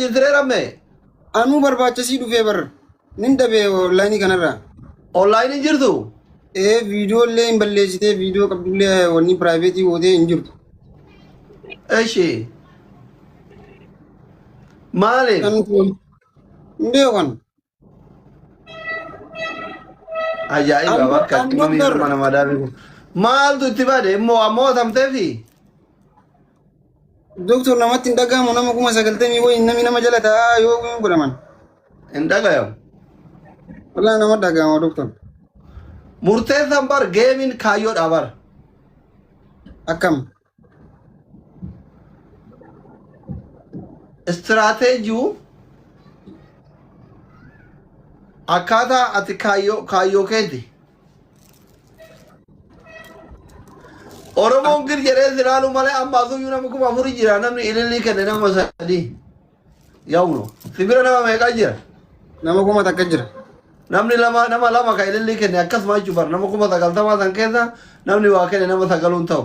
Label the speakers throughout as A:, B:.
A: Jirtiree rammee?
B: Anuu barbaachasii dhufee bar. Nin dhabe onlaayinii kanarraa.
A: Onlaayinii jirtu?
B: Ee viidiyoo illee hin balleessitee viidiyoo qabdullee wanni piraayiveetii gootee hin jirtu.
A: Eshi. Maaliif?
B: Kan hin beekan.
A: Ajaa'iba
B: An
A: bakka
B: an
A: qimamii
B: doktor
A: mana madaamii kun. Maaltu itti bade immoo ammoo tamteefi?
B: Doktor namatti hin dhaga'amu nama 90,000 wayiin namni nama jala taa'aa yoo hin godhaman.
A: Hin dhagayamu.
B: Wallaahi nama dhaga'ama doktor.
A: Murteessaan bar geemiin kaayyoodha bar.
B: Akkam.
A: Istiraateejii akkaataa ati kaayyoo kaayyoo keeti. Oromoon gir jedhee si ilaalu malee amma asuyyuu namni 4000 jira namni ilillii kenne nama sadii. Yawno. Si bira nama meeqa jira?
B: Nama 1000 jira.
A: Namni lama nama lama ka ilillii kenne akkasuma jechuun bar nama 90,000 san keessa namni waa kenne nama sagaluun ta'u.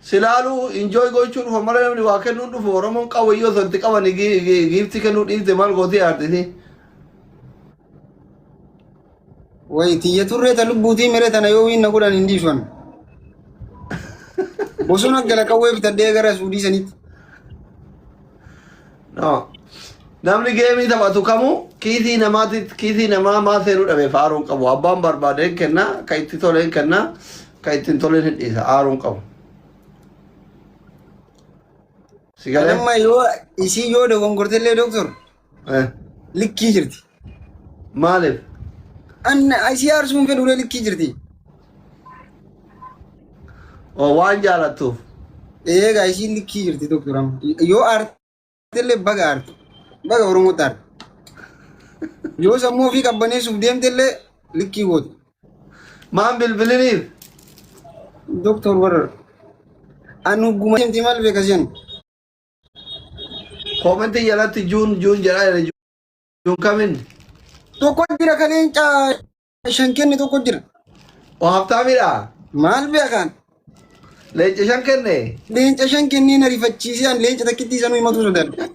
A: Si ilaaluu enjoy gochuu dhufa malee namni waa kennuu dhufu Oromoon qawweyyoo osoo itti qabanii giiftii kennuu dhiifte maal gootii aartisi.
B: Way tiyya turree ta lubbuutii mere tana yoo wiin na godhan hin dhiisu an. Bosona gala qawwee bitadhee gara suudii sanitti.
A: No. Namni geemii taphatu kamuu kiisii namaati kiisii namaa maa seenuu dhabe faaruu hin qabu. Abbaan barbaade hin kenna, kan itti tole hin kenna, kan itti hin toleen hin dhiisa. Aaruu hin qabu. Si galee?
B: Anamma yoo isii yoo dogongortellee doktor likkii jirti.
A: Maaliif?
B: An isii aarsuu hin fedhu likkii jirti.
A: Oo, waan jaalattuuf.
B: Eegaa isiin likkii jirti doktor amma. Yoo aartellee baga aarte. Baga Oromootti aarte. Yoo sammuu ofii qabbaneessuuf deemtellee likkii gooti.
A: Maan bilbiliniif?
B: Doktor warra. An hugguma deemti maal beeka seen.
A: Koomentii jalatti juun juun jedhaa jira. Juun kamin?
B: Tokko jira ka leenca shan kenne tokko jira.
A: Oo haftaamidha.
B: Maal beekaan?
A: Leenca shan kenne?
B: Leenca shan kennee na rifachiisee an leenca takkittii sanuu himatu sodaadha.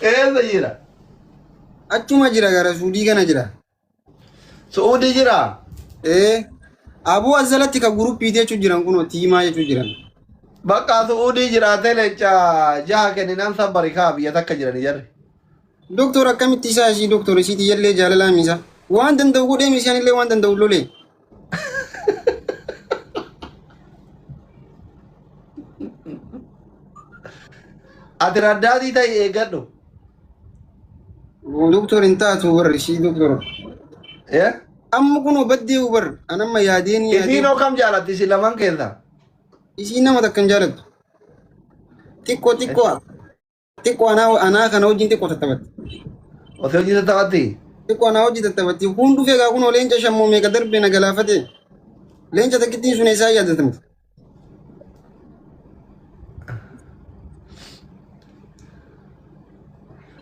A: Eessa jira?
B: Achuma jira gara suudii kana jira.
A: Su'uudii jira.
B: Ee abuu azzalatti ka guruppii jechuu jiran kunoo tiimaa jechuu jiran.
A: Bakka Su'uudii jiraatee leenca jaha kenninaan sabbari kaa biyya takka jirani jarri.
B: Doktor akkamitti isaa isii doktor isii tiyyallee jaalalaa misa. Waan danda'u godhee misaan illee waan danda'u lolee.
A: Ati raddaatii ta'i eeggadhu.
B: Doktor hin taatu warri isii doktor.
A: Eh?
B: Amma kunoo baddee bar an amma yaadeen
A: Isiin
B: yaadeen
A: hoo kam jaalatti isin lamaan keessaa?
B: isii nama takka hin jaalattu. Xiqqoo xiqqoo xiqqoo anaa anaa kana wajjin xiqqoo tattaphatti.
A: Osoo hojii tattaphatti?
B: Xiqqoo anaa wajjin tattaphatti. Kun dhufee gaa kunoo leenca shammoo meeqa darbee na galaafate. Leenca takkittiin sun eessaa yaadatamte.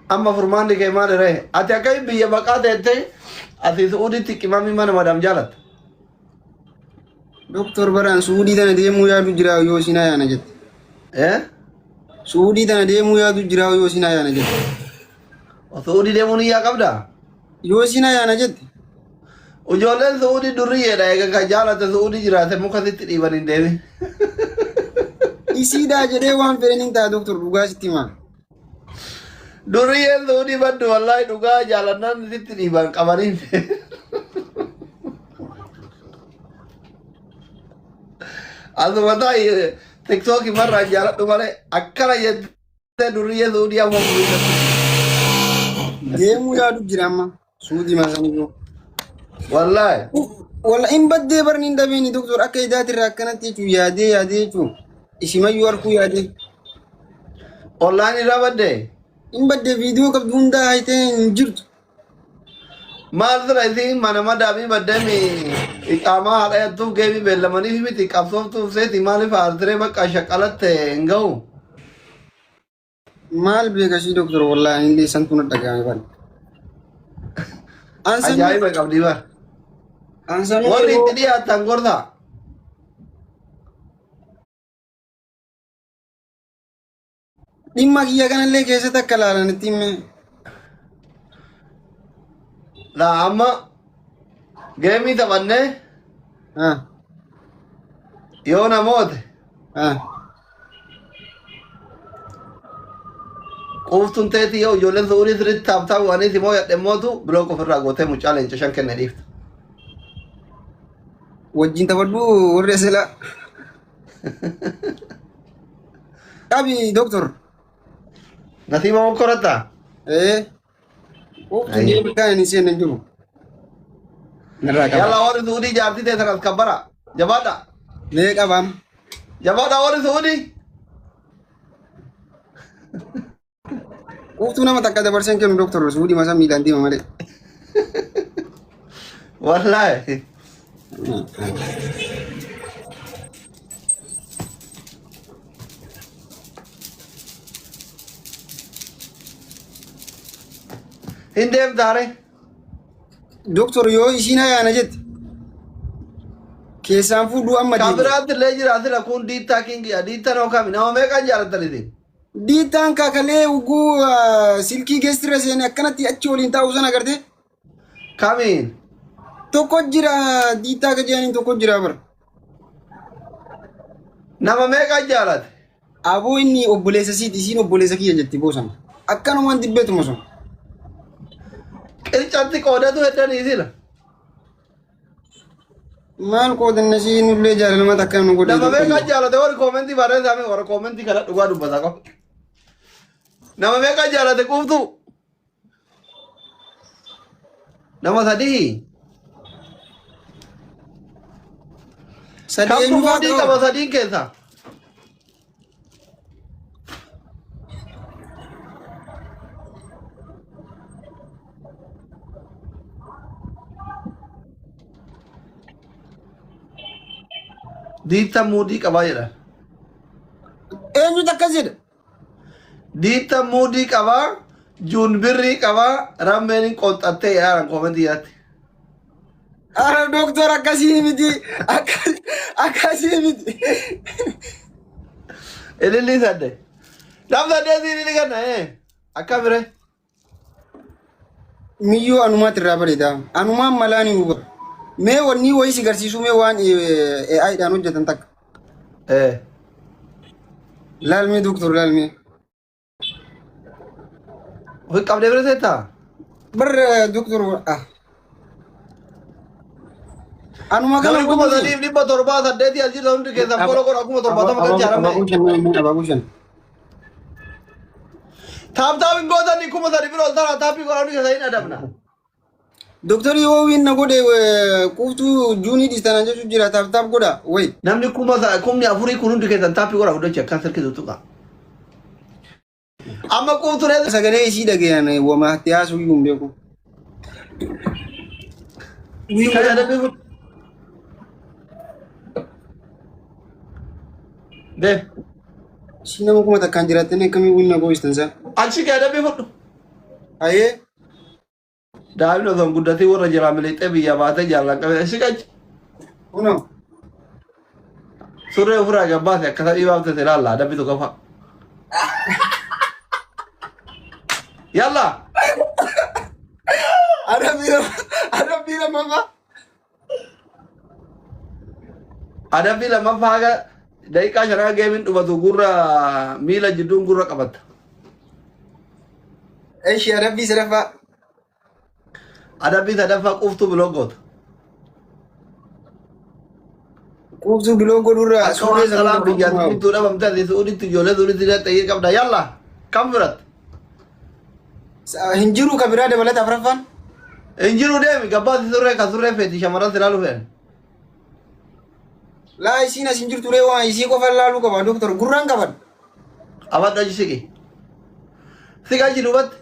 A: Amma furmaanni kee maali ree? Ati akkamiin biyya baqaa teettee asii Su'uuditti qimamii mana madam jaalatta?
B: Doktor baraan Suudii tana deemuu yaadu jira yoo isin ayaana jette.
A: Eh?
B: Suudii tana deemuu yaadu jira yoo isin ayaana jette.
A: Su'uudii deemuu niyyaa qabdaa?
B: Yoo isin ayaana jette.
A: Ijoolleen Su'uudii durriyyeedha eega kan jaalate Su'uudii jiraate muka sitti dhiiban hin deemin.
B: Isiidhaa jedhee waan fedhan hin ta'a doktor dhugaa sitti himaa.
A: Durriyyeen Su'uudii baddu wallaahi dhugaa jaalannaan sitti dhiiban qabaniin. Asuma taa'i tiktookii marraan jaaladhu malee akkana jettee durriyyee Su'uudii amma fuudhee.
B: Deemuu yaadu jira amma. Suudii maasaniyyuu.
A: Wallaahi.
B: Walla hin baddee barni hin dhabeeni doktor akka idaatirraa akkanatti jechuun yaadee yaadee jechuun isimayyuu arguu yaadee.
A: Ollaan irraa baddee.
B: Hin baddee viidiyoo qabdu hundaa haytee hin jirtu.
A: Maal sila isiin mana madaamii baddee iqaamaa haadha yattuuf geemii beellamaniif miti qabsooftuuf seeti maaliif aartiree bakka shaqqalatte hin ga'u.
B: Maal beeka ishii doktor wallaahi ani illee santu na dhaga'ame bal. Ansanuu
A: Ajaa'iba qabdi bar.
B: ansanuu
A: Warri
B: yeroo
A: itti dhiyaatan gorsa.
B: Dhimma kiyya kanallee keessatti akka ilaalan itti himee.
A: Laa amma geemii taphannee
B: Ah,
A: yoo namoota
B: ah.
A: quuftuun teetii yoo ijoolleen su'uurii sirriitti taaptaa bu'anii si mooyadhe mootu bilook ofirraa gootee mucaa leenca shan kenne dhiifta.
B: Wajjin taphadhu warri silaa. Qabi doktor.
A: Nasiiba mokkoratta?
B: Ee. Quuftuun
A: Ayi.
B: deebii kan inni seenne hin jiru. Narraa qaba.
A: Yalla warri su'uudii jaartii teessan as kabbara. Jabaadha.
B: Mee qabaam.
A: Jabaadha warri su'uudii.
B: Quuftuu nama takka dabarseen kennu doktor suudii masa miilaan deema malee.
A: Wallaahi. Hin deemtaare.
B: Doktor yoo isiin hayaana jette keessaan fuudhuu amma
A: Kan
B: deema.
A: biraatti illee jira asirra kun diittaa kingiya. Diittaan hoo kami? Nama meeqan jaallattan isin?
B: Diittaan kaakalee ugguu silkii geessirra seene akkanatti achi waliin taa'u sana agartee
A: Kamiin?
B: tokko jira diittaa ka jedhaniin tokko jira bara.
A: Nama meeqan jaalate?
B: Aboo inni obboleessa siiti isiin obboleessa kiyya jetti boosan. Akkanumaan dibbeetuma sun.
A: Qircatti qoodatu heddanii sila.
B: Maal qoodanna isiin illee jaalalumatti akka nu godhe.
A: Nama meeqan jaalate warri koomentii barreessaa mee warra koomentii kana dhugaa dubbata qofa. Nama meeqan jaalate quuftuu? Nama sadii.
B: Sadii
A: Kamtu
B: eenyu fa'aa
A: muudii
B: ta'u?
A: qaba sadiin keessaa? Diitta muudii qabaa jedha.
B: Eenyutu akkas jedha?
A: Diitta muudii qabaa, juun birrii qabaa, rammeen hin qonxattee yaaran koomentii irratti.
B: Ara doktor akkasii miti. Akkasii miti.
A: Ilillii sadde. Nam saddeetii ililli kenna ee. Akka bire.
B: Miyyoo anumaatti irraa bareeda. Anumaan malaan hin huba. Mee wanni wayii si garsiisuu mee waan AI dhaan hojjetan takka.
A: Ee.
B: Laalmee doktor laalmee.
A: Ofi qabdee bira seettaa?
B: Bar doktor ah. Anuma kana
A: Namni 3708 as jirtan hundi keessan follow godha 70,000 galchi haramee.
B: Abaaboo shan abaaboo shan.
A: Taap taap hin gootanii 3,000 bira ol taraa taappii godhaa hundi keessan hin adabna.
B: Doktori yoo wiin na godhe quuftuu juunii dhiistanaan jechuun jira taap taap godha wayi.
A: Namni 4,000 kun hundi keessan taappii godhaa guddachi akkaan silkii tuttuqa. Amma quuftuun eessa?
B: Sagalee isii dhagayan wama itti haasuu iyyuu hin beeku.
A: Kan adabbii fudhu. Deem.
B: Ishii nama 1000n jiraattanii akkamii wiin na gooyistan isaa.
A: Achi kee adabbii fudhu.
B: Hayee.
A: Daa'imni osoo hin guddatiin warra jiraa miliixee biyya baatee jaalan qabee si qachi.
B: Kunoo.
A: Surree ofirraa gabbaase akka sadii baafte si ilaalla adabbii tokko fa'a. Yalla.
B: Adabbii lammaffaa.
A: Adabbii lammaffaa haga daqiiqaa shanaa geemiin dhumatu gurra miila jidduun gurra qabatta.
B: Eshi adabbii sadaffaa.
A: Adabbii sadaffaa quuftuu biloo goota.
B: Quuftuu biloo godhurraa
A: Akka
B: suuree
A: waan
B: sana
A: salaan biyyaatti quuftuu dhabamte asii su'uuditti ijoollee su'uuditti xayyii qabda. Yalla kam fudhatte?
B: Hin jiru ka biraa dabalata afraffaan.
A: Hin jiru deemi gabbaasi surree ka surree feeti shamarran si laalu fe'an.
B: Laa isiin as hin jirtu ree waan isii qofa laaluu qaba doktor gurraan qaban.
A: Qabadhu achi siqi. Siqa achi duubatti.